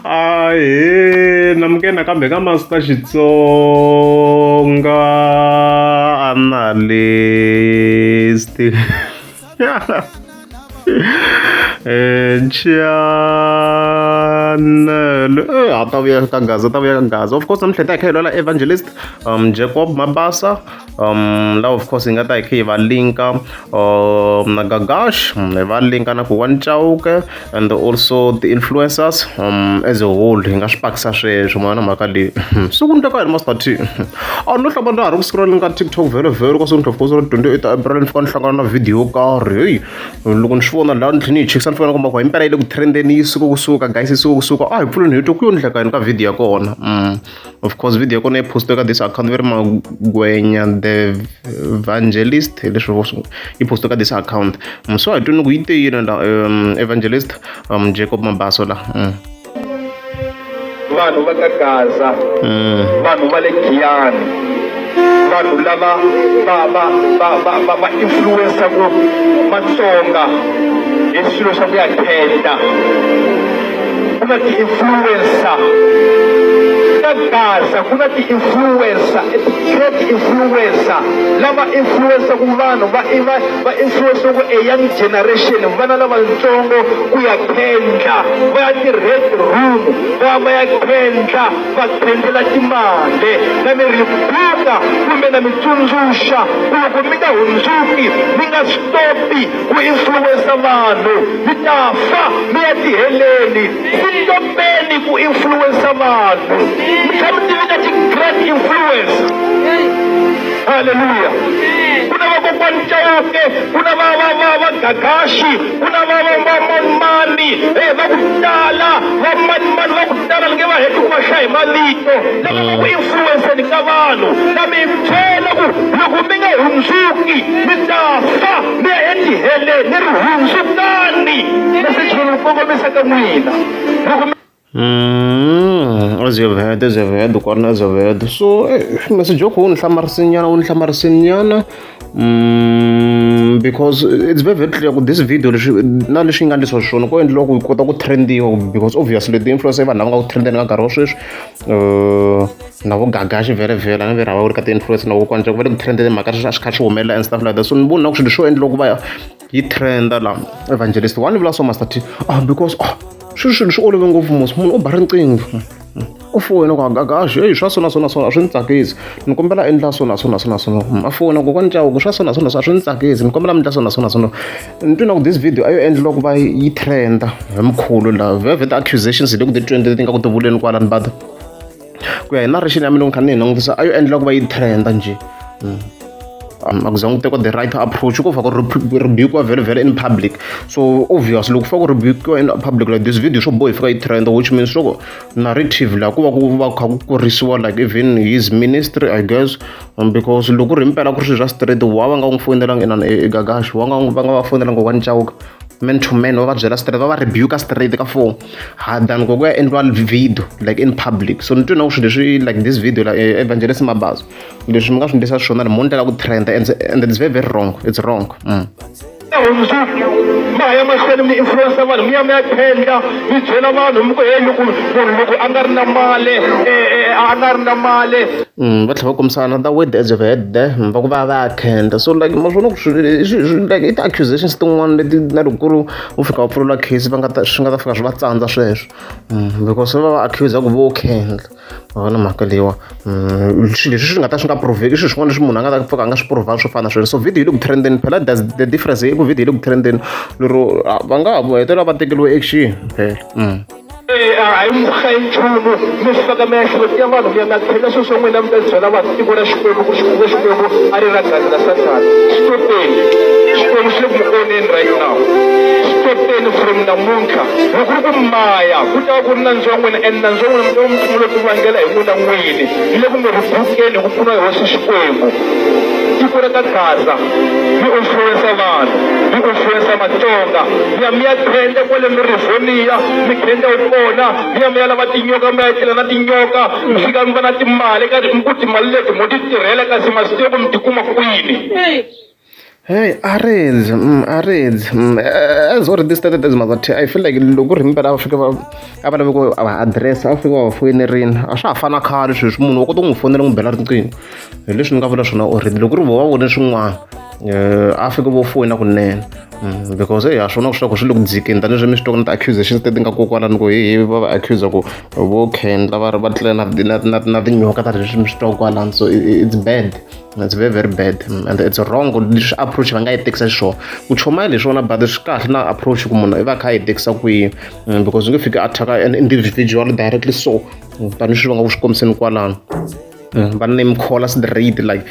Ahee namukela nakambe ka Master Xitsonga Analyst channel ha ta vuya ka Gaza ta vuya ka Gaza of course namuntlha hi ta hi kha hi lwela Evangelist Jacob Mabasa la of course hi nga ta hi kha hi va linka na Gagash hi va linka na ku One Chauke and also the influencers as a whole hi nga swi pakisa sweswo ma vona mhaka leyi siku ni teka hi Master T a no hlamba ndza ha ri ku scrolling ka TikTok vhele vhele ka siku ni of course ra 28 April ni fika ni hlangana na video yo karhi heyi loko ni swi vona laha ni tlhela ni yi chekisa ni fika ni komba ku hi mpela yi le ku trendeni yi suka kusuka guys yi suka kusuka a hi pfuleni hi twa ku yo ndleka yini ka video ya kona of course video ya kona yi postiwe ka this account va ri Magwenya the Evangelist hi leswi yi postiwe ka this account so a hi tweni ku yi te yini la Evangelist Jacob Mabaso la. Vanhu va ka Gaza, vanhu va le Giyani, vanhu lava va va va va va va influence-ku Matsonga hi swilo swa ku ya khenda. Ku na ti-influencer ka Gaza, ku na ti-influencer, ti-great influencer lava influence-ku vanhu va va va influence-ku a young generation, vana lavatsongo ku ya khendla va ya ti-red room va ya va ya khendla va khendlela timali. Na mi rebuka kumbe na mi tsundzuxa ku loko mi nga hundzuki mi nga stopi ku influence vanhu mi ta fa mi ya tiheleni. Stopeni ku influence vanhu mi tlhela mi tivita ti-great influence. Halleluya. Ku na vakokwani Chauke, ku na va va va va Gagashi, ku na va va va manimani va ku tala, va manimani va ku tala ni nge va heti ku va hlaya hi mavito lava va ku influence-ni ka vanhu. Na mi byela ku loko mi nga hundzuki mi ta fa mi ya etiheleni. Ni ri hundzukani, meseji lowu ni wu kongomisa ka n'wina loko mi As you've heard, as you've heard, kona as you've heard. So message wa wu ni hlamarisinyana wu ni hlamarisinyana because it's very very clear ku this video leswi na leswi yi nga endlisiwa xiswona ko endliwa ku yi kota ku trendiwa because obviously ti-influencer i vanhu lava nga ku trendeni ka nkarhi wa sweswi na vo Gagashi vhele vhele a ni ve rhava wu ri ka ti-influencer na vo Chauke va le ku trendeni mhaka a swi kha swi humelela and stuff like that. So ni vona na ku swilo swo endliwa ku va yi trenda la Evangelist wa ni vula so Master T because swi swilo swi olove ngopfu mos munhu u ba riqingho u foyina ku Gagashi heyi swa so na so na so a swi ni tsakisi ni kombela endla so na so na so na so a foyina kokwani Chauke swa so na so na so a swi ni tsakisi ni kombela mi endla so na so na so ni twi na ku this video a yo endliwa ku va yi trenda hi mkhulu la vhele ti-accusations hi le ku ti tweni leti nga ku ti vuleni kwalani but ku ya hi narration ya mina loko ni kha ni yi langutisa a yo endliwa ku va yi trenda njhe a ku zangi ku tekiwa the right approach ko fa ku rebukiwa vhele vhele in public. So obvious loko fa ku rebukiwa in public like this video swo boha yi fika yi trenda, which means loko narrative laha ku va ku va kha ku kurisiwa like even his ministry I guess because loko ku ri himpela ku ri swilo swa straight wa va nga n'wi foyinelanga inani e Gagashi wa nga va nga va foyinelanga Kokwani Chauke man to man va va byela straight va va rebuke straight ka phone ha than ku ku ya endliwa video like in public. So ni twi na ku swilo leswi like this video like Evangelist Mabaso leswi mi nga swi endlisa swona ni mo ndlela ku trenda and it's very very wrong, it's wrong. Hundzuki ma ya mahlweni mi influence vanhu mi ya mi ya khendla mi byela vanhu mi ku hey loko munhu loko a nga ri na mali a nga ri na mali. Va tlhela va kombisa another word as you've heard there va ku va va ya khendla. So like ma swona ku swi like i ti-accusations tin'wana leti na loko ku ri u fika u pfuriwa case va nga ta swi nga ta fika swi va tsandza sweswo because va va accuse ku vo khendla ma vona mhaka leyiwa swilo leswi swi nga ta swi nga proveki i swilo swin'wana leswi munhu a nga ta pfuka a nga swi provanga swo fana na sweswo. So video yi le ku trendeni phela that's the difference i ku video yi le ku trendeni lero va nga ha hetelela va tekeriwe action phela. A hi hlayi nchumu mi faka miehleketo ya vanhu mi ya nga tlhela swilo swa n'wina mi ta byela vanhu tiko ra Xikwembu ku Xikwembu Xikwembu a ri ra gaza ra Sathana. Stopeni, Xikwembu xi le ku mi oneni right now. Stopeni from namuntlha loko ku ri ku maya ku ta va ku ri nandzu wa n'wina and nandzu wa n'wina mi ta va mi sungule ku vangela hi n'wina n'wini ni le ku mi ribukeni hi ku pfuniwa hi hosi Xikwembu. Tiko ra ka Gaza mi influence vanhu mi influence Matsonga mi ya mi ya khendla kwale mi Rivonia mi khendla wu kona mi ya mi ya lava tinyoka mi ya etlela na tinyoka mi fika mi va na timali ka mi ku timali leti mo ti tirhela kasi ma swi tivi ku mi tikuma kwini. Hey, Aredzi, Aredzi, as already stated as Mazathe, I feel like loko ri himpela a va fika va a va lave ku va address a va fika va va foyinerini a swa ha fani na khale sweswi munhu wa kota ku n'wi fonela n'wi bela riqingho hi leswi ni nga vula swona already loko ri vo va vone swin'wana a fika vo foyina kunene because eya swona swa ku swi le ku dzikeni tanihileswi mi swi twaka na ti-accusations leti nga kona kwalano ku hehe va va accuse ku vo khendla va ri va tlela na na na na tinyoka tanihileswi mi swi twaka kwalano so it's bad. It's very very bad and it's wrong leswi approach va nga yi tekisa xiswona ku chumayela hi swona but swi kahle na approach ku munhu i va a kha a yi tekisa kwihi because u nge fiki attack an individual directly so tanihileswi va nga ku swi kombiseni kwalano va name caller straight like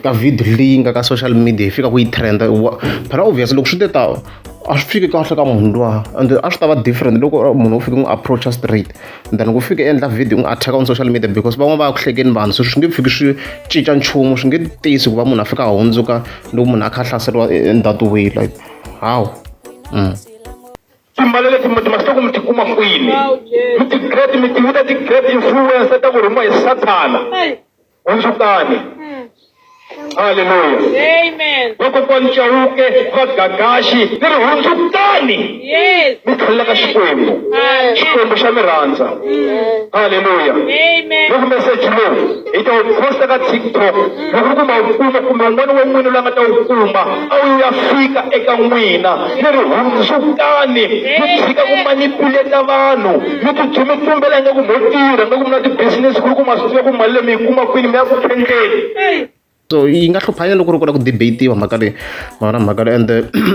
ka video leyi nga ka social media yi fika ku yi trend phela obviously loko swi te ta a swi fiki kahle ka munhu luwa and a swi ta va different loko munhu wo fika n'wi approach straight than ku fika endla video n'wi attack on social media because van'wana va ya ku hlekeni vanhu so swi nge fiki swi cinca nchumu swi nge tisi ku va munhu a fika a hundzuka loko munhu a kha a hlaseriwa in that way like how. Timbala leti mi ti mi ti kuma kwini mi ti-great mi ti vita ti-great influencer ta ku rhumiwa hi sathana hundzukani halleluya Amen. vakokwani chauke vagagaxi ni ri hundzukani Yes. mi tlhelela ka xikwembu Amen. xikwembu xa mi rhandza halleluya Amen. loko meseji lowu hi ta wu posta ka tiktok loko ri ku ma wu kuma kumbe un'wana wa n'wina loyi a nga ta wu kuma a wu ya fika eka n'wina ni ri hundzukani mi tshika ku manipuleta vanhu mi ti mi tumbela ingaku mo tirha ingaku mi na ti-business ku ri ku ma swi tiva ku mali leyi mi yi kuma kwini mi ya ku khendleni so yi nga hluphanya loko ri kota ku debate-iwa mhaka leyi ma vona mhaka leyi and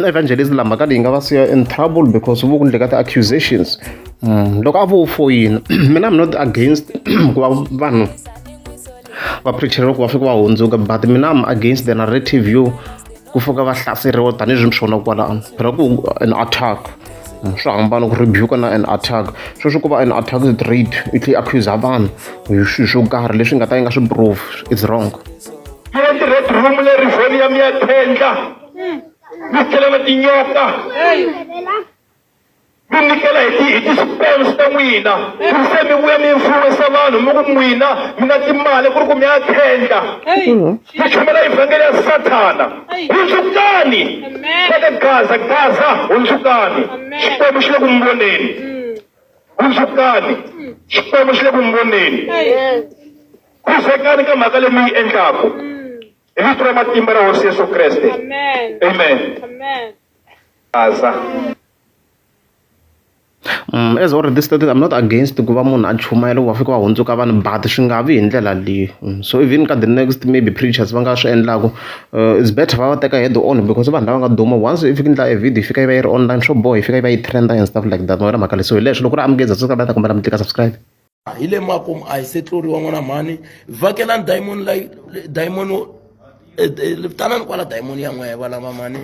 evangelist la mhaka leyi nga va siya in trouble because vo ku ndleka ti-accusations loko a vo foyina mina I'm not against ku va vanhu va preacheriwa ku va fika va hundzuka but mina I'm against the narrative yo ku fika va hlaseriwa tanihileswi mi swi vonaka kwalano phela ku an attack swa hambana ku rebuke na an attack sweswi ku va an attack straight i tlhe accuse vanhu hi swilo swo karhi leswi nga ta yi nga swi prove it's wrong mi ya ti-red room le rivonia mi ya khendla mi tlhela na tinyoka mi nyikela hi ti hi ti-spams ta n'wina ku se mi vuya mi influensa vanhu mi ku n'wina mi na timali ku ri ku mi ya khendla mi chumela evhangeli ya sathana hundzukani va ka gaza gaza hundzukani xikwembu xi le ku mi voneni hundzukani xikwembu xi le ku mi voneni khuzekani ka mhaka leyi mi yi endlaku hi vito ra matimba ra hosi yesu kreste amen gaza As already stated I'm not against ku va munhu a chumayela ku va fika va hundzuka vanhu but swi nga vi hi ndlela leyi so even ka the next maybe preachers va nga swi endlaku it's better va va teka head on because vanhu lava nga duma once i fika endla e video yi fika yi va yi ri online swo boha yi fika yi va yi trend and stuff like that ma vona mhaka leyi so hi leswo loko ri amukeza subscribe ta kombela mi tlika subscribe hi le makumu a hi se tluriwa n'wana mhani vhakelani diamond diamond tanani kwala diamond ya n'wehe valava mhani.